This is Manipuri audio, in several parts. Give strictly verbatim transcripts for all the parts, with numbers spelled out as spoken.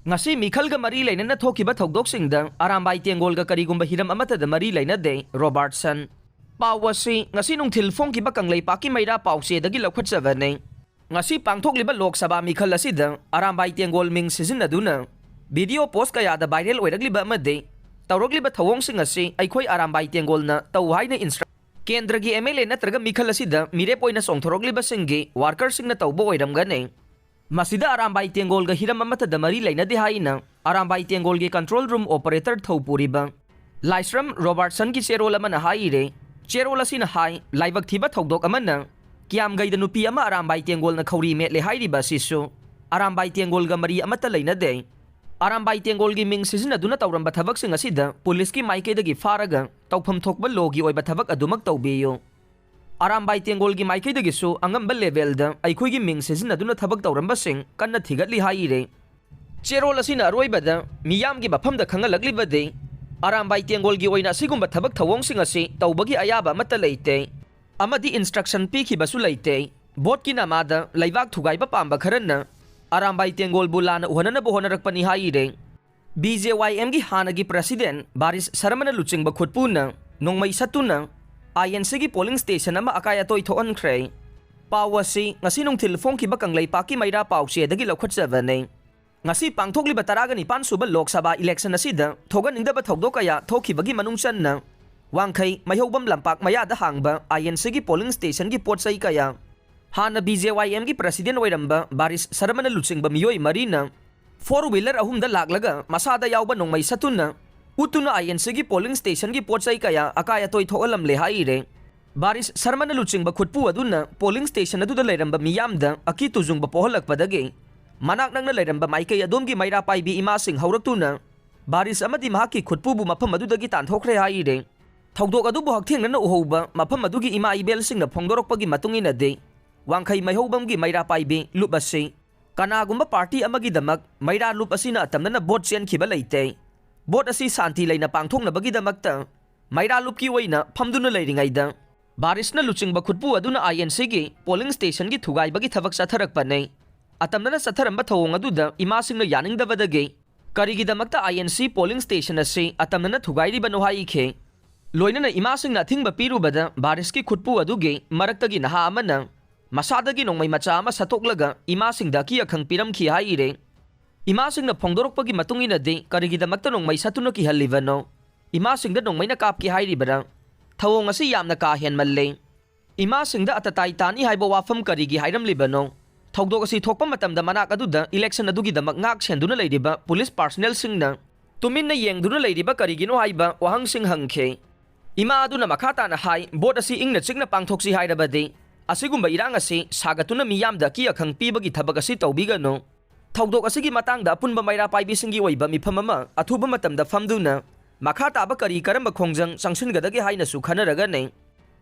ꯉꯁꯤ ꯃꯤꯈꯜꯒ ꯃꯔꯤ ꯂꯩꯅꯅ ꯊꯣꯛꯈꯤꯕ ꯊꯧꯗꯣꯛꯁꯤꯡꯗ ꯑꯔꯥꯝꯕꯥꯏ ꯇꯦꯡꯒꯣꯜꯒ ꯀꯔꯤꯒꯨꯝꯕ ꯍꯤꯔꯝ ꯑꯃꯠꯇꯗ ꯃꯔꯤ ꯂꯩꯅꯗꯦ, ꯔꯣꯕꯥꯔꯠꯁꯟ꯫ ꯄꯥꯎ ꯑꯁꯤ ꯉꯁꯤ ꯅꯨꯡꯊꯤꯜ ꯐꯣꯡꯈꯤꯕ ꯀꯪꯂꯩꯄꯥꯛꯀꯤ ꯃꯩꯔꯥ ꯄꯥꯎꯆꯦꯗꯒꯤ ꯂꯧꯈꯠꯆꯕꯅꯤ꯫ ꯉꯁꯤ ꯄꯥꯡꯊꯣꯛꯂꯤꯕ ꯂꯣꯛ ꯁꯚꯥ ꯃꯤꯈꯜ ꯑꯁꯤꯗ ꯑꯔꯥꯝꯕꯥꯏ ꯇꯦꯡꯒꯣꯜ ꯃꯤꯡ ꯁꯤꯖꯤꯟꯅꯗꯨꯅ ꯚꯤꯗꯤꯑꯣ ꯄꯣꯁ ꯀꯌꯥꯗ ꯚꯥꯏꯔꯦꯜ ꯑꯣꯏꯔꯛꯂꯤꯕ ꯑꯃꯗꯤ ꯇꯧꯔꯛꯂꯤꯕ ꯊꯧꯑꯣꯡꯁꯤꯡ ꯑꯁꯤ ꯑꯩꯈꯣꯏ ꯑꯔꯥꯝꯕꯥꯏ ꯇꯦꯡꯒꯣꯜꯅ ꯇꯧ ꯍꯥꯏꯅ ꯏꯟꯁꯇ꯭ꯔꯛ ꯀꯦꯟꯗ꯭ꯔꯒꯤ ꯑꯦꯝ ꯑꯦꯜ ꯑꯦ ꯅꯠꯇ꯭ꯔꯒ ꯃꯤꯈꯜ ꯑꯁꯤꯗ ꯃꯤꯔꯦꯞ ꯑꯣꯏꯅ ꯆꯣꯡꯊꯣꯔꯛꯂꯤꯕꯁꯤꯡꯒꯤ ꯋꯥꯔꯀꯔꯁꯤꯡꯅ ꯇꯧꯕ ꯑꯣꯏꯔꯝꯒꯅꯤ꯫ ꯃꯁꯤꯗ ꯑꯔꯥꯝꯕꯥꯏ ꯇꯦꯡꯒꯣꯜꯒ ꯍꯤꯔꯝ ꯑꯃꯠꯇꯗ ꯃꯔꯤ ꯂꯩꯅꯗꯦ ꯍꯥꯏꯅ ꯑꯔꯥꯝꯕꯥꯏ ꯇꯦꯡꯒꯣꯜꯒꯤ ꯀꯟꯇ꯭ꯔꯣꯜ ꯔꯨꯝ ꯑꯣꯄꯔꯦꯇꯔ ꯊꯧꯄꯨꯔꯤꯕ ꯂꯥꯏꯁ꯭ꯔꯝ ꯔꯣꯕꯥꯔꯠꯁꯟꯒꯤ ꯆꯦꯔꯣꯜ ꯑꯃꯅ ꯍꯥꯏꯔꯦ꯫ ꯆꯦꯔꯣꯜ ꯑꯁꯤꯅ ꯍꯥꯏ, ꯂꯥꯏꯕꯛ ꯊꯤꯕ ꯊꯧꯗꯣꯛ ꯑꯃꯅ ꯀꯤꯌꯥꯝꯒꯩꯗ ꯅꯨꯄꯤ ꯑꯃ ꯑꯔꯥꯝꯕꯥꯏ ꯇꯦꯡꯒꯣꯜꯅ ꯈꯧꯔꯤ ꯃꯦꯠꯂꯦ ꯍꯥꯏꯔꯤꯕ ꯑꯁꯤꯁꯨ ꯑꯔꯥꯝꯕꯥꯏ ꯇꯦꯡꯒꯣꯜꯒ ꯃꯔꯤ ꯑꯃꯠꯇ ꯂꯩꯅꯗꯦ꯫ ꯑꯔꯥꯝꯕꯥꯏ ꯇꯦꯡꯒꯣꯜꯒꯤ ꯃꯤꯡ ꯁꯤꯖꯤꯟꯅꯗꯨꯅ ꯇꯧꯔꯝꯕ ꯊꯕꯛꯁꯤꯡ ꯑꯁꯤꯗ ꯄꯨꯂꯤꯁꯀꯤ ꯃꯥꯏꯀꯩꯗꯒꯤ ꯐꯥꯔꯒ ꯇꯧꯐꯝ ꯊꯣꯛꯄ ꯂꯣꯒꯤ ꯑꯣꯏꯕ ꯊꯕꯛ ꯑꯗꯨꯃꯛ ꯇꯧꯕꯤꯌꯨ꯫ ꯑꯔꯥꯝꯕꯥꯏ ꯇꯦꯡꯒꯣꯜꯒꯤ ꯃꯥꯏꯀꯩꯗꯒꯤꯁꯨ ꯑꯉꯝꯕ ꯂꯦꯚꯦꯜꯗ ꯑꯩꯈꯣꯏꯒꯤ ꯃꯤꯡ ꯁꯤꯖꯤꯟꯅꯗꯨꯅ ꯊꯕꯛ ꯇꯧꯔꯝꯕꯁꯤꯡ ꯀꯟꯅ ꯊꯤꯒꯠꯂꯤ ꯍꯥꯏꯔꯦ꯫ ꯆꯦꯔꯣꯜ ꯑꯁꯤꯅ ꯑꯔꯣꯏꯕꯗ ꯃꯤꯌꯥꯝꯒꯤ ꯃꯐꯝꯗ ꯈꯪꯍꯜꯂꯛꯂꯤꯕꯗꯤ, ꯑꯔꯥꯝꯕꯥꯏ ꯇꯦꯡꯒꯣꯜꯒꯤ ꯑꯣꯏꯅ ꯑꯁꯤꯒꯨꯝꯕ ꯊꯕꯛ ꯊꯧꯑꯣꯡꯁꯤꯡ ꯑꯁꯤ ꯇꯧꯕꯒꯤ ꯑꯌꯥꯕ ꯑꯃꯠꯇ ꯂꯩꯇꯦ ꯑꯃꯗꯤ ꯏꯟꯁꯇ꯭ꯔꯛꯁꯟ ꯄꯤꯈꯤꯕꯁꯨ ꯂꯩꯇꯦ꯫ ꯚꯣꯠꯀꯤ ꯅꯃꯥꯗ ꯂꯩꯕꯥꯛ ꯊꯨꯒꯥꯏꯕ ꯄꯥꯝꯕ ꯈꯔꯅ ꯑꯔꯥꯝꯕꯥꯏ ꯇꯦꯡꯒꯣꯜꯕꯨ ꯂꯥꯟꯅ ꯎꯍꯟꯅꯅꯕ ꯍꯣꯠꯅꯔꯛꯄꯅꯤ ꯍꯥꯏꯔꯦ꯫ ꯕꯤ ꯖꯦ ꯋꯥꯏ ꯑꯦꯝꯒꯤ ꯍꯥꯟꯅꯒꯤ ꯄ꯭ꯔꯁꯤꯗꯦꯟ ꯕꯥꯔꯤꯁ ꯁꯔꯃꯅ ꯂꯨꯆꯤꯡꯕ ꯈꯨꯠꯄꯨꯅ ꯅꯣꯡꯃꯩ ꯁꯠꯇꯨꯅ ꯑꯥꯏ ꯑꯦꯟ ꯁꯤꯒꯤ ꯄꯣꯂꯤꯡ ꯁ꯭ꯇꯦꯁꯟ ꯑꯃ ꯑꯀꯥꯏ ꯑꯇꯣꯏ ꯊꯣꯛꯍꯟꯈ꯭ꯔꯦ꯫ ꯄꯥꯎ ꯑꯁꯤ ꯉꯁꯤ ꯅꯨꯡꯊꯤꯜ ꯐꯣꯡꯈꯤꯕ ꯀꯪꯂꯩꯄꯥꯛꯀꯤ ꯃꯩꯔꯥ ꯄꯥꯎꯆꯦꯗꯒꯤ ꯂꯧꯈꯠꯆꯕꯅꯤ꯫ ꯉꯁꯤ ꯄꯥꯡꯊꯣꯛꯂꯤꯕ ꯇꯔꯥꯒ ꯅꯤꯄꯥꯟ ꯁꯨꯕ ꯂꯣꯛ ꯁꯚꯥ ꯏꯂꯦꯛꯁꯟ ꯑꯁꯤꯗ ꯊꯣꯛꯍꯟꯅꯤꯡꯗꯕ ꯊꯧꯗꯣꯛ ꯀꯌꯥ ꯊꯣꯛꯈꯤꯕꯒꯤ ꯃꯅꯨꯡ ꯆꯟꯅ ꯋꯥꯡꯈꯩ ꯃꯩꯍꯧꯕꯝ ꯂꯝꯄꯥꯛ ꯃꯌꯥꯗ ꯍꯥꯡꯕ ꯑꯥꯏ ꯑꯦꯟ ꯁꯤꯒꯤ ꯄꯣꯂꯤꯡ ꯁ꯭ꯇꯦꯁꯟꯒꯤ ꯄꯣꯠ ꯆꯩ ꯀꯌꯥ ꯍꯥꯟꯅ ꯕꯤ ꯖꯦ ꯋꯥꯏ ꯑꯦꯝꯒꯤ ꯄ꯭ꯔꯁꯤꯗꯦꯟ ꯑꯣꯏꯔꯝꯕ ꯕꯥꯔꯤꯁ ꯁꯔꯃꯅ ꯂꯨꯆꯤꯡꯕ ꯃꯤꯑꯣꯏ ꯃꯔꯤꯅ ꯐꯣꯔ ꯋꯤꯂꯔ ꯑꯍꯨꯝꯗ ꯂꯥꯛꯂꯒ ꯃꯁꯥꯗ ꯌꯥꯎꯕ ꯅꯣꯡꯃꯩ ꯁꯠꯇꯨꯅ ꯎꯠꯇꯨꯅ ꯑꯥꯏ ꯑꯦꯟ ꯁꯤꯒꯤ ꯄꯣꯂꯤꯡ ꯁ꯭ꯇꯦꯁꯟꯒꯤ ꯄꯣꯠ ꯆꯩ ꯀꯌꯥ ꯑꯀꯥꯏ ꯑꯇꯣꯏ ꯊꯣꯛꯍꯜꯂꯝꯂꯦ ꯍꯥꯏꯔꯦ꯫ ꯕꯥꯔꯤꯁ ꯁꯔꯃꯅ ꯂꯨꯆꯤꯡꯕ ꯈꯨꯠꯄꯨ ꯑꯗꯨꯅ ꯄꯣꯂꯤꯡ ꯁ꯭ꯇꯦꯁꯟ ꯑꯗꯨꯗ ꯂꯩꯔꯝꯕ ꯃꯤꯌꯥꯝꯗ ꯑꯀꯤ ꯇꯨꯖꯨꯡꯕ ꯄꯣꯛꯍꯜꯂꯛꯄꯗꯒꯤ ꯃꯅꯥꯛ ꯅꯛꯅ ꯂꯩꯔꯝꯕ ꯃꯥꯏꯀꯩ ꯑꯗꯣꯝꯒꯤ ꯃꯩꯔꯥ ꯄꯥꯏꯕꯤ ꯏꯃꯥꯁꯤꯡ ꯍꯧꯔꯛꯇꯨꯅ ꯕꯥꯔꯤꯁ ꯑꯃꯗꯤ ꯃꯍꯥꯛꯀꯤ ꯈꯨꯠꯄꯨꯕꯨ ꯃꯐꯝ ꯑꯗꯨꯗꯒꯤ ꯇꯥꯟꯊꯣꯛꯈ꯭ꯔꯦ ꯍꯥꯏꯔꯦ꯫ ꯊꯧꯗꯣꯛ ꯑꯗꯨꯕꯨ ꯍꯛꯊꯦꯡꯅꯅ ꯎꯍꯧꯕ ꯃꯐꯝ ꯑꯗꯨꯒꯤ ꯏꯃꯥ ꯏꯕꯦꯜꯁꯤꯡꯅ ꯐꯣꯡꯗꯣꯔꯛꯄꯒꯤ ꯃꯇꯨꯡ ꯏꯟꯅꯗꯤ, ꯋꯥꯡꯈꯩ ꯃꯩꯍꯧꯕꯝꯒꯤ ꯃꯩꯔꯥ ꯄꯥꯏꯕꯤ ꯂꯨꯞ ꯑꯁꯤ ꯀꯅꯥꯒꯨꯝꯕ ꯄꯥꯔꯇꯤ ꯑꯃꯒꯤꯗꯃꯛ ꯃꯩꯔꯥ ꯂꯨꯞ ꯑꯁꯤꯅ ꯑꯇꯝꯅꯅ ꯚꯣꯠ ꯆꯦꯟꯈꯤꯕ ꯂꯩꯇꯦ꯫ ꯚꯣꯠ ꯑꯁꯤ ꯁꯥꯟꯇꯤ ꯂꯩꯅ ꯄꯥꯡꯊꯣꯛꯅꯕꯒꯤꯗꯃꯛꯇ ꯃꯩꯔꯥ ꯂꯨꯞꯀꯤ ꯑꯣꯏꯅ ꯐꯝꯗꯨꯅ ꯂꯩꯔꯤꯉꯩꯗ, ꯕꯥꯔꯤꯁꯅ ꯂꯨꯆꯤꯡꯕ ꯈꯨꯠꯄꯨ ꯑꯗꯨꯅ ꯑꯥꯏ ꯑꯦꯟ ꯁꯤꯒꯤ ꯄꯣꯂꯤꯡ ꯁ꯭ꯇꯦꯁꯟꯒꯤ ꯊꯨꯒꯥꯏꯕꯒꯤ ꯊꯕꯛ ꯆꯠꯊꯔꯛꯄꯅꯤ꯫ ꯑꯇꯝꯅꯅ ꯆꯠꯊꯔꯝꯕ ꯊꯧꯑꯣꯡ ꯑꯗꯨꯗ ꯏꯃꯥꯁꯤꯡꯅ ꯌꯥꯅꯤꯡꯗꯕꯗꯒꯤ ꯀꯔꯤꯒꯤꯗꯃꯛꯇ INC polling station ꯑꯁꯤ ꯑꯇꯝꯅꯅ ꯊꯨꯒꯥꯏꯔꯤꯕꯅꯣ ꯍꯥꯏꯈꯤ꯫ ꯂꯣꯏꯅꯅ ꯏꯃꯥꯁꯤꯡꯅ ꯑꯊꯤꯡꯕ ꯄꯤꯔꯨꯕꯗ ꯚꯥꯔꯤꯁꯀꯤ ꯈꯨꯠꯄꯨ ꯑꯗꯨꯒꯤ ꯃꯔꯛꯇꯒꯤ ꯅꯍꯥ ꯑꯃꯅ ꯃꯁꯥꯗꯒꯤ ꯅꯣꯡꯃꯩ ꯃꯆꯥ ꯑꯃ ꯁꯠꯇꯣꯛꯂꯒ ꯏꯃꯥꯁꯤꯡꯗ ꯑꯀꯤ ꯑꯈꯪ ꯄꯤꯔꯝꯈꯤ ꯍꯥꯏꯔꯦ꯫ ꯏꯃꯥꯁꯤꯡꯅ ꯐꯣꯡꯗꯣꯔꯛꯄꯒꯤ ꯃꯇꯨꯡ ꯏꯟꯅꯗꯤ ꯀꯔꯤꯒꯤꯗꯃꯛꯇ ꯅꯣꯡꯃꯩ ꯁꯠꯇꯨꯅ ꯀꯤꯍꯜꯂꯤꯕꯅꯣ? ꯏꯃꯥꯁꯤꯡꯗ ꯅꯣꯡꯃꯩꯅ ꯀꯥꯞꯀꯦ ꯍꯥꯏꯔꯤꯕꯔꯥ? ꯊꯧꯑꯣꯡ ꯑꯁꯤ ꯌꯥꯝꯅ ꯀꯥ ꯍꯦꯟꯃꯜꯂꯦ꯫ ꯏꯃꯥꯁꯤꯡꯗ ꯑꯇꯇꯥꯏ ꯇꯥꯅꯤ ꯍꯥꯏꯕ ꯋꯥꯐꯝ ꯀꯔꯤꯒꯤ ꯍꯥꯏꯔꯝꯂꯤꯕꯅꯣ? ꯊꯧꯗꯣꯛ ꯑꯁꯤ ꯊꯣꯛꯄ ꯃꯇꯝꯗ ꯃꯅꯥꯛ ꯑꯗꯨꯗ election ꯑꯗꯨꯒꯤꯗꯃꯛ ꯉꯥꯛ ꯁꯦꯟꯗꯨꯅ ꯂꯩꯔꯤꯕ police personnelꯁꯤꯡꯅ ꯇꯨꯃꯤꯟꯅ ꯌꯦꯡꯗꯨꯅ ꯂꯩꯔꯤꯕ ꯀꯔꯤꯒꯤꯅꯣ ꯍꯥꯏꯕ ꯋꯥꯍꯪꯁꯤꯡ ꯍꯪꯈꯤ꯫ ꯏꯃꯥ ꯑꯗꯨꯅ ꯃꯈꯥ ꯇꯥꯅ ꯍꯥꯏ, "Vote ꯑꯁꯤ ꯏꯪꯅ ꯆꯤꯛꯅ ꯄꯥꯡꯊꯣꯛꯁꯤ ꯍꯥꯏꯔꯕꯗꯤ ꯑꯁꯤꯒꯨꯝꯕ ꯏꯔꯥꯡ ꯑꯁꯤ ꯁꯥꯒꯠꯇꯨꯅ ꯃꯤꯌꯥꯝꯗ ꯑꯀꯤ ꯑꯈꯪ ꯄꯤꯕꯒꯤ ꯊꯕꯛ ꯑꯁꯤ ꯇꯧꯕꯤꯒꯅꯨ꯫ ꯊꯧꯗꯣꯛ ꯑꯁꯤꯒꯤ ꯃꯇꯥꯡꯗ ꯑꯄꯨꯟꯕ ꯃꯩꯔꯥ ꯄꯥꯏꯕꯤꯁꯤꯡꯒꯤ ꯑꯣꯏꯕ ꯃꯤꯐꯝ ꯑꯃ ꯑꯊꯨꯕ ꯃꯇꯝꯗ ꯐꯝꯗꯨꯅ ꯃꯈꯥ ꯇꯥꯕ ꯀꯔꯤ ꯀꯔꯝꯕ ꯈꯣꯡꯖꯪ ꯆꯪꯁꯤꯟꯒꯗꯒꯦ ꯍꯥꯏꯅꯁꯨ ꯈꯟꯅꯔꯒꯅꯤ"꯫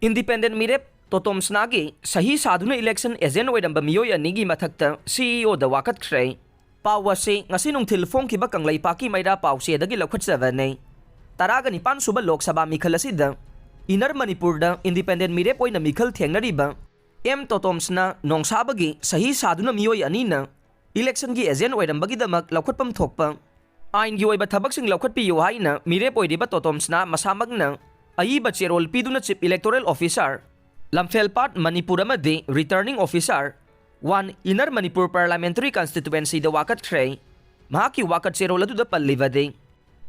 Independent ꯃꯤꯔꯦꯞ ꯇꯣꯇꯣꯝꯁꯅꯥꯒꯤ ꯁꯍꯤ ꯁꯥꯗꯨꯅ election agent ꯑꯣꯏꯔꯝꯕ ꯃꯤꯑꯣꯏ ꯑꯅꯤꯒꯤ ꯃꯊꯛꯇ CEOꯗ ꯋꯥꯀꯠꯈ꯭ꯔꯦ꯫ ꯄꯥꯎ ꯑꯁꯤ ꯉꯁꯤ ꯅꯨꯡꯊꯤꯜ ꯐꯣꯡꯈꯤꯕ ꯀꯪꯂꯩꯄꯥꯛꯀꯤ ꯃꯩꯔꯥ ꯄꯥꯎꯆꯦꯗꯒꯤ ꯂꯧꯈꯠꯆꯕꯅꯤ꯫ ꯇꯔꯥꯒ ꯅꯤꯄꯥꯟ ꯁꯨꯕ ꯂꯣꯛ ꯁꯚꯥ ꯃꯤꯈꯜ ꯑꯁꯤꯗ Inner ꯃꯅꯤꯄꯨꯔꯗ independent ꯃꯤꯔꯦꯞ ꯑꯣꯏꯅ ꯃꯤꯈꯜ ꯊꯦꯡꯅꯔꯤꯕ ꯑꯦꯝ ꯇꯣꯇꯣꯝꯁꯅꯥ ꯅꯣꯡꯁꯥꯕꯒꯤ ꯁꯍꯤ ꯁꯥꯗꯨꯅ ꯃꯤꯑꯣꯏ ꯑꯅꯤꯅ electionꯒꯤ agent ꯑꯣꯏꯔꯝꯕꯒꯤꯗꯃꯛ ꯂꯧꯈꯠꯐꯝ ꯊꯣꯛꯄ ꯑꯥꯏꯟꯒꯤ ꯑꯣꯏꯕ ꯊꯕꯛꯁꯤꯡ ꯂꯧꯈꯠꯄꯤꯌꯨ ꯍꯥꯏꯅ ꯃꯤꯔꯦꯞ ꯑꯣꯏꯔꯤꯕ ꯇꯣꯇꯣꯝꯁꯅꯥ ꯃꯁꯥꯃꯛꯅ ꯑꯏꯕ ꯆꯦꯔꯣꯜ ꯄꯤꯗꯨꯅ Chief Electoral Officer, ꯂꯝꯐꯦꯜꯄꯥꯠ ꯃꯅꯤꯄꯨꯔ ꯑꯃꯗꯤ Returning Officer, one Inner Manipur Parliamentary Constituencyꯗ ꯋꯥꯀꯠꯈ꯭ꯔꯦ꯫ ꯃꯍꯥꯛꯀꯤ ꯋꯥꯀꯠ ꯆꯦꯔꯣꯜ ꯑꯗꯨꯗ ꯄꯜꯂꯤꯕꯗꯤ,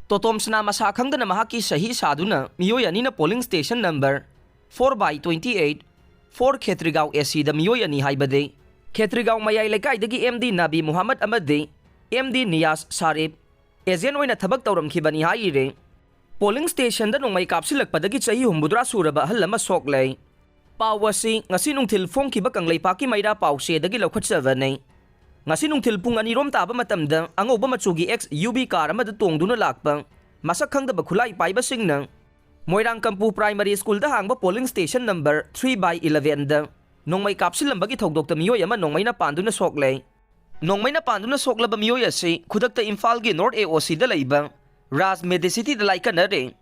ꯇꯣꯇꯣꯝꯁꯅꯥ ꯃꯁꯥ ꯈꯪꯗꯅ ꯃꯍꯥꯛꯀꯤ ꯁꯍꯤ ꯁꯥꯗꯨꯅ ꯃꯤꯑꯣꯏ ꯑꯅꯤꯅ polling station number four by twenty eight, four ꯈꯦꯇ꯭ꯔꯤꯒꯥꯎ ACꯗ ꯃꯤꯑꯣꯏ ꯑꯅꯤ ꯍꯥꯏꯕꯗꯤ ꯈꯦꯇ꯭ꯔꯤꯒꯥꯎ ꯃꯌꯥꯏ ꯂꯩꯀꯥꯏꯗꯒꯤ ꯑꯦꯝ ꯗꯤ ꯅꯥꯕꯤ ꯃꯨꯍꯝꯃꯗ ꯑꯃꯗꯤ ꯑꯦꯝ ꯗꯤ ꯅꯤꯌꯥꯖ ꯁꯥꯔꯤꯞ agent ꯑꯣꯏꯅ ꯊꯕꯛ ꯇꯧꯔꯝꯈꯤꯕꯅꯤ ꯍꯥꯏꯔꯦ꯫ Polling stationꯗ ꯅꯣꯡꯃꯩ ꯀꯥꯞꯁꯤꯜꯂꯛꯄꯗꯒꯤ ꯆꯍꯤ ꯍꯨꯝꯐꯨꯇꯔꯥ ꯁꯨꯔꯕ ꯑꯍꯜ ꯑꯃ ꯁꯣꯛꯂꯦ꯫ ꯄꯥꯎ ꯑꯁꯤ ꯉꯁꯤ ꯅꯨꯡꯊꯤꯜ ꯐꯣꯡꯈꯤꯕ ꯀꯪꯂꯩꯄꯥꯛꯀꯤ ꯃꯩꯔꯥ ꯄꯥꯎꯆꯦꯗꯒꯤ ꯂꯧꯈꯠꯆꯕꯅꯤ꯫ ꯉꯁꯤ ꯅꯨꯡꯊꯤꯜ ꯄꯨꯡ ꯑꯅꯤꯔꯣꯝ ꯇꯥꯕ ꯃꯇꯝꯗ ꯑꯉꯧꯕ ꯃꯆꯨꯒꯤ XUV car ꯑꯃꯗ ꯇꯣꯡꯗꯨꯅ ꯂꯥꯛꯄ ꯃꯁꯛ ꯈꯪꯗꯕ ꯈꯨꯠꯂꯥꯏ ꯄꯥꯏꯕꯁꯤꯡꯅ ꯃꯣꯏꯔꯥꯡꯀꯝꯄꯨ Primary Schoolꯗ ꯍꯥꯡꯕ polling station number three by elevenꯗ ꯅꯣꯡꯃꯩ ꯀꯥꯞꯁꯤꯜꯂꯝꯕꯒꯤ ꯊꯧꯗꯣꯛꯇ ꯃꯤꯑꯣꯏ ꯑꯃ ꯅꯣꯡꯃꯩꯅ ꯄꯥꯟꯗꯨꯅ ꯁꯣꯛꯂꯦ꯫ ꯅꯣꯡꯃꯩꯅ ꯄꯥꯟꯗꯨꯅ ꯁꯣꯛꯂꯕ ꯃꯤꯑꯣꯏ ꯑꯁꯤ ꯈꯨꯗꯛꯇ ꯏꯝꯐꯥꯜꯒꯤ North AOCꯗ ꯂꯩꯕ Raj Medicityꯗ ꯂꯥꯏꯀꯠꯅꯔꯦ꯫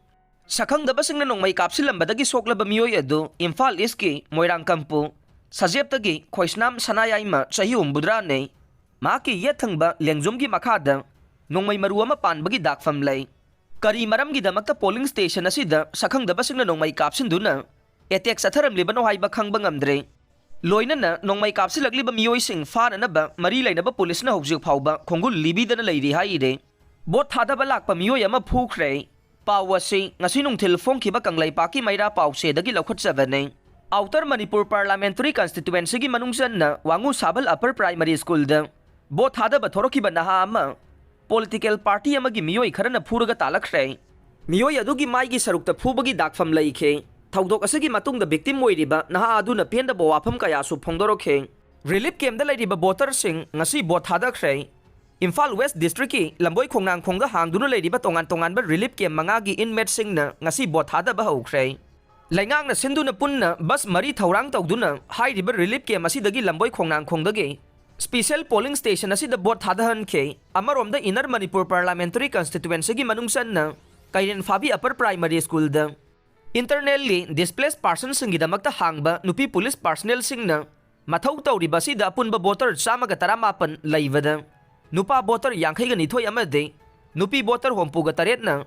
ꯁꯛꯈꯪꯗꯕꯁꯤꯡꯅ ꯅꯣꯡꯃꯩ ꯀꯥꯞꯁꯤꯜꯂꯝꯕꯗꯒꯤ ꯁꯣꯛꯂꯕ ꯃꯤꯑꯣꯏ ꯑꯗꯨ ꯏꯝꯐꯥꯜ Eastꯀꯤ ꯃꯣꯏꯔꯥꯡꯀꯝꯄꯨ ꯁꯖꯦꯞꯇꯒꯤ ꯈꯣꯏꯁꯅꯥꯝ ꯁꯅꯥꯌꯥꯏꯃ ꯆꯍꯤ ꯍꯨꯝꯐꯨꯇꯔꯥꯅꯤ꯫ ꯃꯍꯥꯛꯀꯤ ꯌꯦꯠ ꯊꯪꯕ ꯂꯦꯡꯖꯨꯝꯒꯤ ꯃꯈꯥꯗ ꯅꯣꯡꯃꯩ ꯃꯔꯨ ꯑꯃ ꯄꯥꯟꯕꯒꯤ ꯗꯥꯛꯐꯝ ꯂꯩ꯫ ꯀꯔꯤ ꯃꯔꯝꯒꯤꯗꯃꯛꯇ polling station ꯑꯁꯤꯗ ꯁꯛꯈꯪꯗꯕꯁꯤꯡꯅ ꯅꯣꯡꯃꯩ ꯀꯥꯞꯁꯤꯟꯗꯨꯅ attack ꯆꯠꯊꯔꯝꯂꯤꯕꯅꯣ ꯍꯥꯏꯕ ꯈꯪꯕ ꯉꯝꯗ꯭ꯔꯦ꯫ ꯂꯣꯏꯅꯅ ꯅꯣꯡꯃꯩ ꯀꯥꯞꯁꯤꯜꯂꯛꯂꯤꯕ ꯃꯤꯑꯣꯏꯁꯤꯡ ꯐꯥꯅꯅꯕ ꯃꯔꯤ ꯂꯩꯅꯕ ꯄꯨꯂꯤꯁꯅ ꯍꯧꯖꯤꯛ ꯐꯥꯎꯕ ꯈꯣꯡꯒꯨꯜ ꯂꯤꯕꯤꯗꯅ ꯂꯩꯔꯤ ꯍꯥꯏꯔꯦ꯫ ꯚꯣꯠ ꯊꯥꯗꯕ ꯂꯥꯛꯄ ꯃꯤꯑꯣꯏ ꯑꯃ ꯐꯨꯈ꯭ꯔꯦ꯫ ꯄꯥꯎ ꯑꯁꯤ ꯉꯁꯤ ꯅꯨꯡꯊꯤꯜ ꯐꯣꯡꯈꯤꯕ ꯀꯪꯂꯩꯄꯥꯛꯀꯤ ꯃꯩꯔꯥ ꯄꯥꯎꯆꯦꯗꯒꯤ ꯂꯧꯈꯠꯆꯕꯅꯤ꯫ Outer Manipur Parliamentary Constituencyꯒꯤ ꯃꯅꯨꯡ ꯆꯟꯅ ꯋꯥꯉꯨ ꯁꯥꯕꯜ Upper Primary Schoolꯗ ꯚꯣꯠ ꯊꯥꯗꯕ ꯊꯣꯔꯛꯈꯤꯕ ꯅꯍꯥ ꯑꯃ political party ꯑꯃꯒꯤ ꯃꯤꯑꯣꯏ ꯈꯔꯅ ꯐꯨꯔꯒ ꯇꯥꯜꯂꯛꯈ꯭ꯔꯦ꯫ ꯃꯤꯑꯣꯏ ꯑꯗꯨꯒꯤ ꯃꯥꯏꯒꯤ ꯁꯔꯨꯛꯇ ꯐꯨꯕꯒꯤ ꯗꯥꯛꯐꯝ ꯂꯩꯈꯤ꯫ ꯊꯧꯗꯣꯛ ꯑꯁꯤꯒꯤ ꯃꯇꯨꯡꯗ victim ꯑꯣꯏꯔꯤꯕ ꯅꯍꯥ ꯑꯗꯨꯅ ꯄꯦꯟꯗꯕ ꯋꯥꯐꯝ ꯀꯌꯥꯁꯨ ꯐꯣꯡꯗꯣꯔꯛꯈꯤ꯫ Relief campꯗ ꯂꯩꯔꯤꯕ voterꯁꯤꯡ ꯉꯁꯤ ꯚꯣꯠ ꯊꯥꯗꯈ꯭ꯔꯦ꯫ ꯏꯝꯐꯥꯜ West Districtꯀꯤ ꯂꯝꯕꯣꯏ ꯈꯣꯡꯅꯥꯡꯈꯣꯡꯗ ꯍꯥꯡꯗꯨꯅ ꯂꯩꯔꯤꯕ ꯇꯣꯉꯥꯟ ꯇꯣꯉꯥꯟꯕ relief camp ꯃꯉꯥꯒꯤ inmateꯁꯤꯡꯅ ꯉꯁꯤ ꯚꯣꯠ ꯊꯥꯗꯕ ꯍꯧꯈ꯭ꯔꯦ꯫ ꯂꯩꯉꯥꯛꯅ ꯁꯤꯟꯗꯨꯅ ꯄꯨꯟꯅ bus ꯃꯔꯤ ꯊꯧꯔꯥꯡ ꯇꯧꯗꯨꯅ ꯍꯥꯏꯔꯤꯕ relief camp ꯑꯁꯤꯗꯒꯤ ꯂꯝꯕꯣꯏ ꯈꯣꯡꯅꯥꯡꯈꯣꯡꯗꯒꯤ special polling station ꯑꯁꯤꯗ ꯚꯣꯠ ꯊꯥꯗꯍꯟꯈꯤ꯫ ꯑꯃꯔꯣꯝꯗ Inner Manipur Parliamentary Constituencyꯒꯤ ꯃꯅꯨꯡ ꯆꯟꯅ ꯀꯩꯔꯦꯟ ꯐꯥꯕꯤ Upper Primary Schoolꯗ internally displaced personꯁꯤꯡꯒꯤꯗꯃꯛꯇ ꯍꯥꯡꯕ ꯅꯨꯄꯤ police personnelꯁꯤꯡꯅ ꯃꯊꯧ ꯇꯧꯔꯤꯕ ꯑꯁꯤꯗ ꯑꯄꯨꯟꯕ voter ꯆꯥꯝꯃꯒ ꯇꯔꯥꯃꯥꯄꯟ ꯂꯩꯕꯗ ꯅꯨꯄꯥ voter ꯌꯥꯡꯈꯩꯒ ꯅꯤꯊꯣꯏ ꯑꯃꯗꯤ ꯅꯨꯄꯤ voter ꯍꯨꯝꯐꯨꯒ ꯇꯔꯦꯠꯅ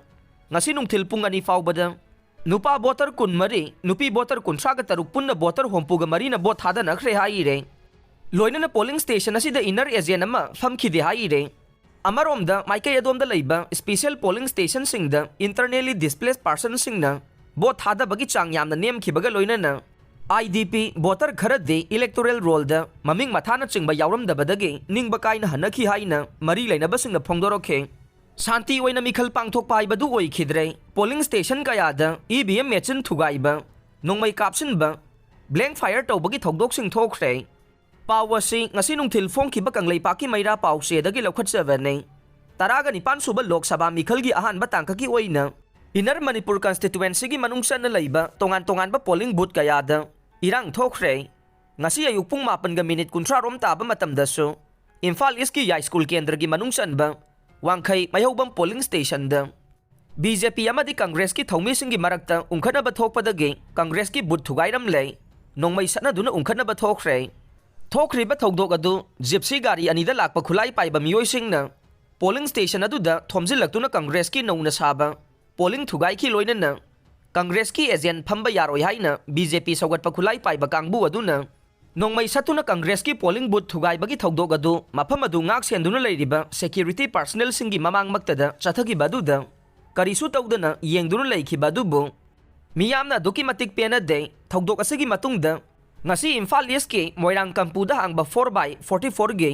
ꯉꯁꯤ ꯅꯨꯡꯊꯤꯜ ꯄꯨꯡ ꯑꯅꯤ ꯐꯥꯎꯕꯗ ꯅꯨꯄꯥ voter ꯀꯨꯟꯃꯔꯤ, ꯅꯨꯄꯤ voter ꯀꯨꯟꯊ꯭ꯔꯥꯒ ꯇꯔꯨꯛ ꯄꯨꯟꯅ voter ꯍꯨꯝꯐꯨꯒ ꯃꯔꯤꯅ ꯚꯣꯠ ꯊꯥꯗꯅꯈ꯭ꯔꯦ ꯍꯥꯏꯔꯦ꯫ ꯂꯣꯏꯅꯅ polling station ꯑꯁꯤꯗ inner agent ꯑꯃ ꯐꯝꯈꯤꯗꯦ ꯍꯥꯏꯔꯦ꯫ ꯑꯃꯔꯣꯝꯗ ꯃꯥꯏꯀꯩ ꯑꯗꯣꯝꯗ ꯂꯩꯕ special polling stationꯁꯤꯡꯗ internally displaced personꯁꯤꯡꯅ ꯚꯣꯠ ꯊꯥꯗꯕꯒꯤ ꯆꯥꯡ ꯌꯥꯝꯅ ꯅꯦꯝꯈꯤꯕꯒ ꯂꯣꯏꯅꯅ IDP voter ꯈꯔꯗꯤ electoral rollꯗ ꯃꯃꯤꯡ ꯃꯊꯥꯅꯆꯤꯡꯕ ꯌꯥꯎꯔꯝꯗꯕꯗꯒꯤ ꯅꯤꯡꯕ ꯀꯥꯏꯅ ꯍꯟꯅꯈꯤ ꯍꯥꯏꯅ ꯃꯔꯤ ꯂꯩꯅꯕꯁꯤꯡꯅ ꯐꯣꯡꯗꯣꯔꯛꯈꯤ꯫ ꯁꯥꯟꯇꯤ ꯑꯣꯏꯅ ꯃꯤꯈꯜ ꯄꯥꯡꯊꯣꯛꯄ ꯍꯥꯏꯕꯗꯨ ꯑꯣꯏꯈꯤꯗ꯭ꯔꯦ꯫ Polling station ꯀꯌꯥꯗ EVM machine ꯊꯨꯒꯥꯏꯕ, ꯅꯣꯡꯃꯩ ꯀꯥꯞꯁꯤꯟꯕ, blank fire ꯇꯧꯕꯒꯤ ꯊꯧꯗꯣꯛꯁꯤꯡ ꯊꯣꯛꯈ꯭ꯔꯦ꯫ ꯄꯥꯎ ꯑꯁꯤ ꯉꯁꯤ ꯅꯨꯡꯊꯤꯜ ꯐꯣꯡꯈꯤꯕ ꯀꯪꯂꯩꯄꯥꯛꯀꯤ ꯃꯩꯔꯥ ꯄꯥꯎꯆꯦꯗꯒꯤ ꯂꯧꯈꯠꯆꯕꯅꯤ꯫ ꯇꯔꯥꯒ ꯅꯤꯄꯥꯟ ꯁꯨꯕ ꯂꯣꯛ ꯁꯚꯥ ꯃꯤꯈꯜꯒꯤ ꯑꯍꯥꯟꯕ ꯇꯥꯡꯀꯛꯀꯤ ꯑꯣꯏꯅ Inner Manipur Constituencyꯒꯤ ꯃꯅꯨꯡ ꯆꯟꯅ ꯂꯩꯕ ꯇꯣꯉꯥꯟ ꯇꯣꯉꯥꯟꯕ polling booth ꯀꯌꯥꯗ ꯏꯔꯥꯡ ꯊꯣꯛꯈ꯭ꯔꯦ꯫ ꯉꯁꯤ ꯑꯌꯨꯛ ꯄꯨꯡ ꯃꯥꯄꯟꯒ minute ꯀꯨꯟꯊ꯭ꯔꯥ ꯔꯣꯝ ꯇꯥꯕ ꯃꯇꯝꯗꯁꯨ ꯏꯝꯐꯥꯜ Eastꯀꯤ ꯌꯥꯏꯁ꯭ꯀꯨꯜ ꯀꯦꯟꯗ꯭ꯔꯒꯤ ꯃꯅꯨꯡ ꯆꯟꯕ ꯋꯥꯡꯈꯩ ꯃꯩꯍꯧꯕꯝ polling stationꯗ BJP ꯑꯃꯗꯤ Congressꯀꯤ ꯊꯧꯃꯤꯁꯤꯡꯒꯤ ꯃꯔꯛꯇ ꯎꯪꯈꯠꯅꯕ ꯊꯣꯛꯄꯗꯒꯤ Congressꯀꯤ booth ꯊꯨꯒꯥꯏꯔꯝꯂꯦ꯫ ꯅꯣꯡꯃꯩ ꯁꯠꯅꯗꯨꯅ ꯎꯪꯈꯠꯅꯕ ꯊꯣꯛꯈ꯭ꯔꯦ꯫ ꯊꯣꯛꯈ꯭ꯔꯤꯕ ꯊꯧꯗꯣꯛ ꯑꯗꯨ ꯖꯤꯞꯁꯤ ꯒꯥꯔꯤ ꯑꯅꯤꯗ ꯂꯥꯛꯄ ꯈꯨꯠꯂꯥꯏ ꯄꯥꯏꯕ ꯃꯤꯑꯣꯏꯁꯤꯡꯅ ꯄꯣꯂꯤꯡ ꯁ꯭ꯇꯦꯁꯟ ꯑꯗꯨꯗ ꯊꯣꯝꯖꯤꯜꯂꯛꯇꯨꯅ ꯀꯪꯒ꯭ꯔꯦꯁꯀꯤ ꯅꯧꯅ ꯁꯥꯕ ꯄꯣꯂꯤꯡ ꯊꯨꯒꯥꯏꯈꯤ꯫ ꯂꯣꯏꯅꯅ ꯀꯪꯒ꯭ꯔꯦꯁꯀꯤ ꯑꯦꯖꯦꯟ ꯐꯝꯕ ꯌꯥꯔꯣꯏ ꯍꯥꯏꯅ ꯕꯤ ꯖꯦ ꯄꯤ ꯁꯧꯒꯠꯄ ꯈꯨꯠꯂꯥꯏ ꯄꯥꯏꯕ ꯀꯥꯡꯕꯨ ꯑꯗꯨꯅ ꯅꯣꯡꯃꯩ ꯁꯠꯇꯨꯅ ꯀꯪꯒ꯭ꯔꯦꯁꯀꯤ ꯄꯣꯂꯤꯡ ꯕꯨꯊ ꯊꯨꯒꯥꯏꯕꯒꯤ ꯊꯧꯗꯣꯛ ꯑꯗꯨ ꯃꯐꯝ ꯑꯗꯨ ꯉꯥꯛ ꯁꯦꯟꯗꯨꯅ ꯂꯩꯔꯤꯕ ꯁꯦꯀ꯭ꯌꯨꯔꯤꯇꯤ ꯄꯥꯔꯁꯅꯦꯜꯁꯤꯡꯒꯤ ꯃꯃꯥꯡꯃꯛꯇꯗ ꯆꯠꯊꯈꯤꯕ ꯑꯗꯨꯗ ꯀꯔꯤꯁꯨ ꯇꯧꯗꯅ ꯌꯦꯡꯗꯨꯅ ꯂꯩꯈꯤꯕ ꯑꯗꯨꯕꯨ ꯃꯤꯌꯥꯝꯅ ꯑꯗꯨꯛꯀꯤ ꯃꯇꯤꯛ ꯄꯦꯟꯅꯗꯦ꯫ ꯊꯧꯗꯣꯛ ꯑꯁꯤꯒꯤ ꯃꯇꯨꯡꯗ ꯉꯁꯤ ꯏꯝꯐꯥꯜ ꯏꯁꯀꯤ ꯃꯣꯏꯔꯥꯡ ꯀꯝꯄꯨꯗ ꯍꯥꯡꯕ ꯐꯣꯔ ꯕꯥꯏ ꯐꯣꯔꯇꯤ ꯐꯣꯔꯒꯤ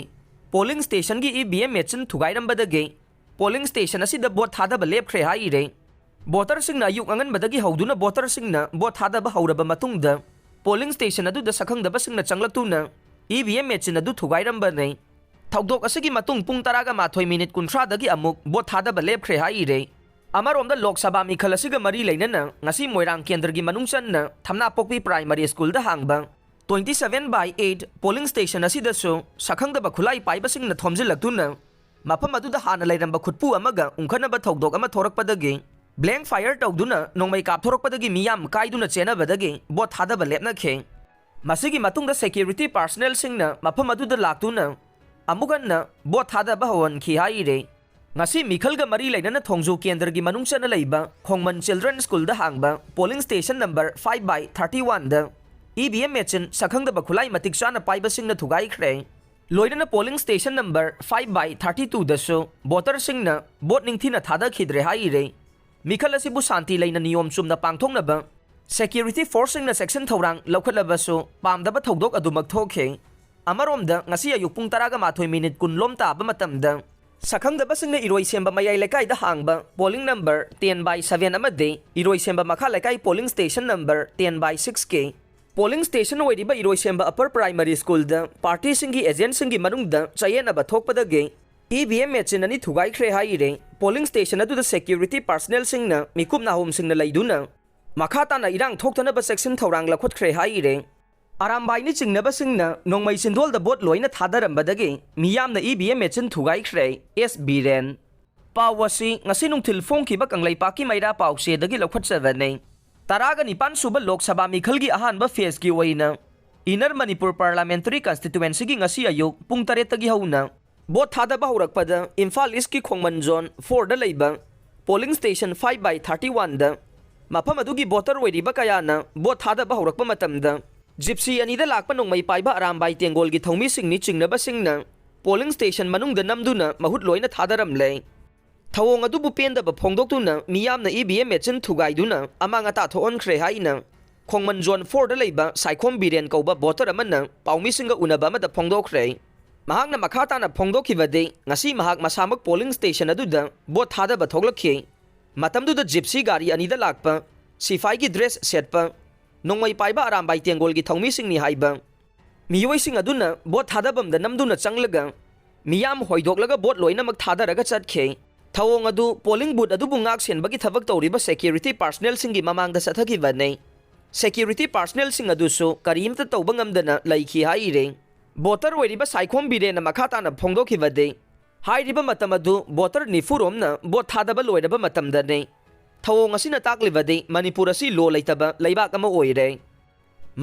ꯄꯣꯂꯤꯡ ꯁ꯭ꯇꯦꯁꯟꯒꯤ ꯏ ꯚꯤ ꯑꯦꯝ ꯃꯦꯆꯤꯟ ꯊꯨꯒꯥꯏꯔꯝꯕꯗꯒꯤ ꯄꯣꯂꯤꯡ ꯁ꯭ꯇꯦꯁꯟ ꯑꯁꯤꯗ ꯚꯣꯠ ꯊꯥꯗꯕ ꯂꯦꯞꯈ꯭ꯔꯦ ꯍꯥꯏꯔꯦ꯫ ꯚꯣꯇꯔꯁꯤꯡꯅ ꯑꯌꯨꯛ ꯑꯉꯟꯕꯗꯒꯤ ꯍꯧꯗꯨꯅ ꯚꯣꯇꯔꯁꯤꯡꯅ ꯚꯣꯠ ꯊꯥꯗꯕ ꯍꯧꯔꯕ ꯃꯇꯨꯡꯗ ꯄꯣꯂꯤꯡ ꯁ꯭ꯇꯦꯁꯟ ꯑꯗꯨꯗ ꯁꯛꯈꯪꯗꯕꯁꯤꯡꯅ ꯆꯪꯂꯛꯇꯨꯅ ꯏ ꯚꯤ ꯑꯦꯝ ꯃꯦꯆꯤꯟ ꯑꯗꯨ ꯊꯨꯒꯥꯏꯔꯝꯕꯅꯤ꯫ ꯊꯧꯗꯣꯛ ꯑꯁꯤꯒꯤ ꯃꯇꯨꯡ ꯄꯨꯡ ꯇꯔꯥꯒ ꯃꯥꯊꯣꯏ ꯃꯤꯅꯤꯠ ꯀꯨꯟꯊ꯭ꯔꯥꯗꯒꯤ ꯑꯃꯨꯛ ꯚꯣꯠ ꯊꯥꯗꯕ ꯂꯦꯞꯈ꯭ꯔꯦ ꯍꯥꯏꯔꯦ꯫ ꯑꯃꯔꯣꯝꯗ ꯂꯣꯛ ꯁꯚꯥ ꯃꯤꯈꯜ ꯑꯁꯤꯒ ꯃꯔꯤ ꯂꯩꯅꯅ ꯉꯁꯤ ꯃꯣꯏꯔꯥꯡ ꯀꯦꯟꯗ꯭ꯔꯒꯤ ꯃꯅꯨꯡ ꯆꯟꯅ ꯊꯝꯅꯥꯄꯣꯛꯄꯤ ꯄ꯭ꯔꯥꯏꯃꯔꯤ ꯁ꯭ꯀꯨꯜꯗ ꯍꯥꯡꯕ twenty seven by eight polling station ꯑꯁꯤꯗꯁꯨ ꯁꯛꯈꯪꯗꯕ ꯈꯨꯠꯂꯥꯏ ꯄꯥꯏꯕꯁꯤꯡꯅ ꯊꯣꯝꯖꯤꯜꯂꯛꯇꯨꯅ ꯃꯐꯝ ꯑꯗꯨꯗ ꯍꯥꯟꯅ ꯂꯩꯔꯝꯕ ꯈꯨꯠꯄꯨ ꯑꯃꯒ ꯎꯪꯈꯠꯅꯕ ꯊꯧꯗꯣꯛ ꯑꯃ ꯊꯣꯔꯛꯄꯗꯒꯤ ꯕ꯭ꯂꯦꯡ ꯐꯥꯌꯔ ꯇꯧꯗꯨꯅ ꯅꯣꯡꯃꯩ ꯀꯥꯞꯊꯣꯔꯛꯄꯗꯒꯤ ꯃꯤꯌꯥꯝ ꯀꯥꯏꯗꯨꯅ ꯆꯦꯟꯅꯕꯗꯒꯤ ꯚꯣꯠ ꯊꯥꯗꯕ ꯂꯦꯞꯅꯈꯤ꯫ ꯃꯁꯤꯒꯤ ꯃꯇꯨꯡꯗ ꯁꯦꯀ꯭ꯌꯨꯔꯤꯇꯤ ꯄꯥꯔꯁꯅꯦꯜꯁꯤꯡꯅ ꯃꯐꯝ ꯑꯗꯨꯗ ꯂꯥꯛꯇꯨꯅ ꯑꯃꯨꯛ ꯍꯟꯅ ꯚꯣꯠ ꯊꯥꯗꯕ ꯍꯧꯍꯟꯈꯤ ꯍꯥꯏꯔꯦ꯫ ꯉꯁꯤ ꯃꯤꯈꯜꯒ ꯃꯔꯤ ꯂꯩꯅꯅ ꯊꯣꯡꯖꯨ ꯀꯦꯟꯗ꯭ꯔꯒꯤ ꯃꯅꯨꯡ ꯆꯟꯅ ꯂꯩꯕ ꯈꯣꯡꯃꯟ ꯆꯤꯜꯗ꯭ꯔꯦꯟ ꯁ꯭ꯀꯨꯜꯗ ꯍꯥꯡꯕ polling station number five by thirty ꯋꯥꯟꯗ ꯏ ꯚꯤ ꯑꯦꯝ ꯃꯦꯆꯤꯟ ꯁꯛꯈꯪꯗꯕ ꯈꯨꯠꯂꯥꯏ ꯃꯇꯤꯛ ꯆꯥꯅ ꯄꯥꯏꯕꯁꯤꯡꯅ ꯊꯨꯒꯥꯏꯈ꯭ꯔꯦ꯫ ꯂꯣꯏꯅꯅ polling station number five by thirty ꯇꯨꯗꯁꯨ ꯚꯣꯇꯔꯁꯤꯡꯅ vote ꯅꯤꯡꯊꯤꯅ ꯊꯥꯗꯈꯤꯗ꯭ꯔꯦ ꯍꯥꯏꯔꯦ꯫ ꯃꯤꯈꯜ ꯑꯁꯤꯕꯨ ꯁꯥꯟꯇꯤ ꯂꯩꯅ ꯅꯤꯌꯣꯝ ꯆꯨꯝꯅ ꯄꯥꯡꯊꯣꯛꯅꯕ ꯁꯦꯀ꯭ꯌꯨꯔꯤꯇꯤ ꯐꯣꯔꯁꯁꯤꯡꯅ ꯆꯦꯛꯁꯤꯟ ꯊꯧꯔꯥꯡ ꯂꯧꯈꯠꯂꯕꯁꯨ ꯄꯥꯝꯗꯕ ꯊꯧꯗꯣꯛ ꯑꯗꯨꯃꯛ ꯊꯣꯛꯈꯤ꯫ ꯑꯃꯔꯣꯝꯗ ꯉꯁꯤ ꯑꯌꯨꯛ ꯄꯨꯡ ꯇꯔꯥꯒ ꯃꯥꯊꯣꯏ ꯃꯤꯅꯤꯠ ꯀꯨꯟ ꯂꯣꯝ ꯇꯥꯕ ꯃꯇꯝꯗ ꯁꯛꯈꯪꯗꯕꯁꯤꯡꯅ ꯏꯔꯣꯏꯁꯦꯝꯕ ꯃꯌꯥꯏ ꯂꯩꯀꯥꯏꯗ ꯍꯥꯡꯕ polling number ten by seven ꯑꯃꯗꯤ ꯏꯔꯣꯏꯁꯦꯝꯕ ꯃꯈꯥ ꯂꯩꯀꯥꯏ polling station number ten by ꯁꯤꯛꯁꯀꯤ ꯄꯣꯂꯤꯡ ꯁ꯭ꯇꯦꯁꯟ ꯑꯣꯏꯔꯤꯕ ꯏꯔꯣꯏꯁꯦꯝꯕ ꯑꯄꯔ ꯄ꯭ꯔꯥꯏꯃꯔꯤ ꯁ꯭ꯀꯨꯜꯗ ꯄꯥꯔꯇꯤꯁꯤꯡꯒꯤ ꯑꯦꯖꯦꯟꯠꯁꯤꯡꯒꯤ ꯃꯅꯨꯡꯗ ꯆꯌꯦꯠꯅꯕ ꯊꯣꯛꯄꯗꯒꯤ ꯏ ꯚꯤ ꯑꯦꯝ ꯃꯦꯆꯤꯟ ꯑꯅꯤ ꯊꯨꯒꯥꯏꯈ꯭ꯔꯦ ꯍꯥꯏꯔꯦ꯫ ꯄꯣꯂꯤꯡ ꯁ꯭ꯇꯦꯁꯟ ꯑꯗꯨꯗ ꯁꯦꯀ꯭ꯌꯨꯔꯤꯇꯤ ꯄꯥꯔꯁꯅꯦꯜꯁꯤꯡꯅ ꯃꯤꯀꯨꯞ ꯅꯥꯍꯣꯝꯁꯤꯡꯅ ꯂꯩꯗꯨꯅ ꯃꯈꯥ ꯇꯥꯅ ꯏꯔꯥꯡ ꯊꯣꯛꯇꯅꯕ ꯆꯦꯛꯁꯤꯟ ꯊꯧꯔꯥꯡ ꯂꯧꯈꯠꯈ꯭ꯔꯦ ꯍꯥꯏꯔꯦ꯫ ꯑꯔꯥꯝꯕꯥꯏꯅ ꯆꯤꯡꯅꯕꯁꯤꯡꯅ ꯅꯣꯡꯃꯩ ꯆꯤꯟꯗꯣꯜꯗ ꯚꯣꯠ ꯂꯣꯏꯅ ꯊꯥꯗꯔꯝꯕꯗꯒꯤ ꯃꯤꯌꯥꯝꯅ ꯏ ꯚꯤ ꯑꯦꯝ ꯃꯦꯆꯤꯟ ꯊꯨꯒꯥꯏꯈ꯭ꯔꯦ꯫ ꯑꯦꯁ ꯕꯤꯔꯦꯟ꯫ ꯄꯥꯎ ꯑꯁꯤ ꯉꯁꯤ ꯅꯨꯡꯊꯤꯜ ꯐꯣꯡꯈꯤꯕ ꯀꯪꯂꯩꯄꯥꯛꯀꯤ ꯃꯩꯔꯥ ꯄꯥꯎꯆꯦꯗꯒꯤ ꯂꯧꯈꯠꯆꯕꯅꯤ꯫ ꯇꯔꯥꯒ ꯅꯤꯄꯥꯟ ꯁꯨꯕ ꯂꯣꯛ ꯁꯚꯥ ꯃꯤꯈꯜꯒꯤ ꯑꯍꯥꯟꯕ ꯐꯦꯖꯀꯤ ꯑꯣꯏꯅ Inner Manipur Parliamentary Constituencyꯒꯤ ꯉꯁꯤ ꯑꯌꯨꯛ ꯄꯨꯡ ꯇꯔꯦꯠꯇꯒꯤ ꯍꯧꯅ ꯚꯣꯠ ꯊꯥꯗꯕ ꯍꯧꯔꯛꯄꯗ ꯏꯝꯐꯥꯜ ꯏꯁꯀꯤ ꯈꯣꯡꯃꯟ ꯖꯣꯟ ꯐꯣꯔꯗ ꯂꯩꯕ polling station five by thirty oneꯗ ꯃꯐꯝ ꯑꯗꯨꯒꯤ ꯚꯣꯇꯔ ꯑꯣꯏꯔꯤꯕ ꯀꯌꯥꯅ ꯚꯣꯠ ꯊꯥꯗꯕ ꯍꯧꯔꯛꯄ ꯃꯇꯝꯗ ꯖꯤꯞꯁꯤ ꯑꯅꯤꯗ ꯂꯥꯛꯄ ꯅꯣꯡꯃꯩ ꯄꯥꯏꯕ ꯑꯔꯥꯝꯕꯥꯏ ꯇꯦꯡꯒꯣꯜꯒꯤ ꯊꯧꯃꯤꯁꯤꯡꯅꯤ ꯆꯤꯡꯅꯕꯁꯤꯡꯅ polling station ꯃꯅꯨꯡꯗ ꯅꯝꯗꯨꯅ ꯃꯍꯨꯠ ꯂꯣꯏꯅ ꯊꯥꯗꯔꯝꯂꯦ꯫ ꯊꯧꯑꯣꯡ ꯑꯗꯨꯕꯨ ꯄꯦꯟꯗꯕ ꯐꯣꯡꯗꯣꯛꯇꯨꯅ ꯃꯤꯌꯥꯝꯅ ꯏ ꯚꯤ ꯑꯦꯝ ꯃꯦꯆꯤꯟ ꯊꯨꯒꯥꯏꯗꯨꯅ ꯑꯃꯥꯡ ꯑꯇꯥ ꯊꯣꯛꯍꯟꯈ꯭ꯔꯦ ꯍꯥꯏꯅ ꯈꯣꯡꯃꯟ ꯖꯣꯟ ꯐꯣꯔꯗ ꯂꯩꯕ ꯁꯥꯏꯈꯣꯝ ꯕꯤꯔꯦꯟ ꯀꯧꯕ ꯚꯣꯇꯔ ꯑꯃꯅ ꯄꯥꯎꯃꯤꯁꯤꯡꯒ ꯎꯅꯕ ꯑꯃꯗ ꯐꯣꯡꯗꯣꯛꯈ꯭ꯔꯦ꯫ ꯃꯍꯥꯛꯅ ꯃꯈꯥ ꯇꯥꯅ ꯐꯣꯡꯗꯣꯛꯈꯤꯕꯗꯤ, ꯉꯁꯤ ꯃꯍꯥꯛ ꯃꯁꯥꯃꯛ polling station ꯑꯗꯨꯗ ꯚꯣꯠ ꯊꯥꯗꯕ ꯊꯣꯛꯂꯛꯈꯤ꯫ ꯃꯇꯝꯗꯨꯗ ꯖꯤꯞꯁꯤ ꯒꯥꯔꯤ ꯑꯅꯤꯗ ꯂꯥꯛꯄ, ꯁꯤꯐꯥꯏꯒꯤ ꯗ꯭ꯔꯦꯁ ꯁꯦꯠꯄ, ꯅꯣꯡꯃꯩ ꯄꯥꯏꯕ ꯑꯔꯥꯝꯕꯥꯏ ꯇꯦꯡꯒꯣꯜꯒꯤ ꯊꯧꯃꯤꯁꯤꯡꯅꯤ ꯍꯥꯏꯕ ꯃꯤꯑꯣꯏꯁꯤꯡ ꯑꯗꯨꯅ ꯚꯣꯠ ꯊꯥꯗꯐꯝꯗ ꯅꯝꯗꯨꯅ ꯆꯪꯂꯒ ꯃꯤꯌꯥꯝ ꯍꯣꯏꯗꯣꯛꯂꯒ ꯚꯣꯠ ꯂꯣꯏꯅꯃꯛ ꯊꯥꯗꯔꯒ ꯆꯠꯈꯤ꯫ ꯊꯧꯑꯣꯡ ꯑꯗꯨ polling booth ꯑꯗꯨꯕꯨ ꯉꯥꯛ ꯁꯦꯟꯕꯒꯤ ꯊꯕꯛ ꯇꯧꯔꯤꯕ security personnelꯁꯤꯡꯒꯤ ꯃꯃꯥꯡꯗ ꯆꯠꯊꯈꯤꯕꯅꯤ꯫ Security personnelꯁꯤꯡ ꯑꯗꯨꯁꯨ ꯀꯔꯤꯝꯇ ꯇꯧꯕ ꯉꯝꯗꯅ ꯂꯩꯈꯤ ꯍꯥꯏꯔꯤ꯫ ꯚꯣꯇꯔ ꯑꯣꯏꯔꯤꯕ ꯁꯥꯏꯈꯣꯝ ꯕꯤꯔꯦꯟꯅ ꯃꯈꯥ ꯇꯥꯅ ꯐꯣꯡꯗꯣꯛꯈꯤꯕꯗꯤ, ꯍꯥꯏꯔꯤꯕ ꯃꯇꯝ ꯑꯗꯨ ꯚꯣꯇꯔ ꯅꯤꯐꯨ ꯔꯣꯝꯅ ꯚꯣꯠ ꯊꯥꯗꯕ ꯂꯣꯏꯔꯕ ꯃꯇꯝꯗꯅꯤ꯫ ꯊꯧꯑꯣꯡ ꯑꯁꯤꯅ ꯇꯥꯛꯂꯤꯕꯗꯤ ꯃꯅꯤꯄꯨꯔ ꯑꯁꯤ law ꯂꯩꯇꯕ ꯂꯩꯕꯥꯛ ꯑꯃ ꯑꯣꯏꯔꯦ꯫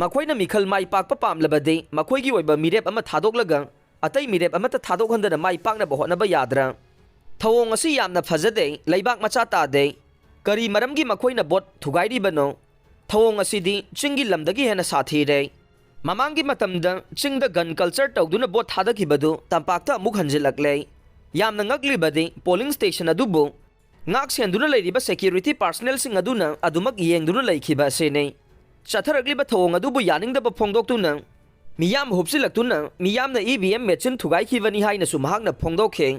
ꯃꯈꯣꯏꯅ ꯃꯤꯈꯜ ꯃꯥꯏ ꯄꯥꯛꯄ ꯄꯥꯝꯂꯕꯗꯤ ꯃꯈꯣꯏꯒꯤ ꯑꯣꯏꯕ ꯃꯤꯔꯦꯞ ꯑꯃ ꯊꯥꯗꯣꯛꯂꯒ ꯑꯇꯩ ꯃꯤꯔꯦꯞ ꯑꯃꯠꯇ ꯊꯥꯗꯣꯛꯍꯟꯗꯅ ꯃꯥꯏ ꯄꯥꯛꯅꯕ ꯍꯣꯠꯅꯕ ꯌꯥꯗ꯭ꯔꯥ? ꯊꯧꯑꯣꯡ ꯑꯁꯤ ꯌꯥꯝꯅ ꯐꯖꯗꯦ, ꯂꯩꯕꯥꯛ ꯃꯆꯥ ꯇꯥꯗꯦ꯫ ꯀꯔꯤ ꯃꯔꯝꯒꯤ ꯃꯈꯣꯏꯅ ꯚꯣꯠ ꯊꯨꯒꯥꯏꯔꯤꯕꯅꯣ? ꯊꯧꯑꯣꯡ ꯑꯁꯤꯗꯤ ꯆꯤꯡꯒꯤ ꯂꯝꯗꯒꯤ ꯍꯦꯟꯅ ꯁꯥꯊꯤꯔꯦ꯫ ꯃꯃꯥꯡꯒꯤ ꯃꯇꯝꯗ ꯆꯤꯡꯗ gun culture ꯇꯧꯗꯨꯅ ꯚꯣꯠ ꯊꯥꯗꯈꯤꯕꯗꯨ ꯇꯝꯄꯥꯛꯇ ꯑꯃꯨꯛ ꯍꯟꯖꯤꯜꯂꯛꯂꯦ꯫ ꯌꯥꯝꯅ ꯉꯛꯂꯤꯕꯗꯤ polling station ꯑꯗꯨꯕꯨ ꯉꯥꯛ ꯁꯦꯟꯗꯨꯅ ꯂꯩꯔꯤꯕ security personnelꯁꯤꯡ ꯑꯗꯨꯅ ꯑꯗꯨꯃꯛ ꯌꯦꯡꯗꯨꯅ ꯂꯩꯈꯤꯕ ꯑꯁꯤꯅꯤ꯫ ꯆꯠꯊꯔꯛꯂꯤꯕ ꯊꯧꯑꯣꯡ ꯑꯗꯨꯕꯨ ꯌꯥꯅꯤꯡꯗꯕ ꯐꯣꯡꯗꯣꯛꯇꯨꯅ ꯃꯤꯌꯥꯝ ꯍꯨꯞꯆꯤꯜꯂꯛꯇꯨꯅ ꯃꯤꯌꯥꯝꯅ ꯏ ꯚꯤ ꯑꯦꯝ ꯃꯦꯆꯤꯟ ꯊꯨꯒꯥꯏꯈꯤꯕꯅꯤ ꯍꯥꯏꯅꯁꯨ ꯃꯍꯥꯛꯅ ꯐꯣꯡꯗꯣꯛꯈꯤ꯫